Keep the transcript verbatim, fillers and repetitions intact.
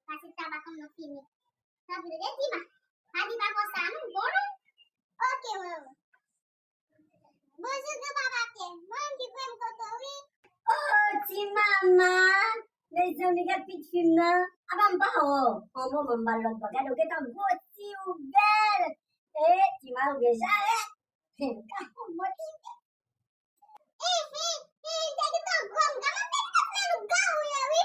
Pase tabak an nan fini. Tanpri, e Tima. Pa di papa sa non, bon non? Oke, manman. Bonjou, granpapa Pyè. Mwen menm ki voye m kote w, wi. Oh, ti mama! Mezanmi, gad pitit fi m nan. Apa m pa wè w? Yon moman m pa lòt bò. Gade, w gentan gwoti, ou bèl. E, ti mari, ou gen jarèt. Ka fè w motive. Ehe, e, m te gentan gwo, m ka, m te gentan fè lougawou ye, wi.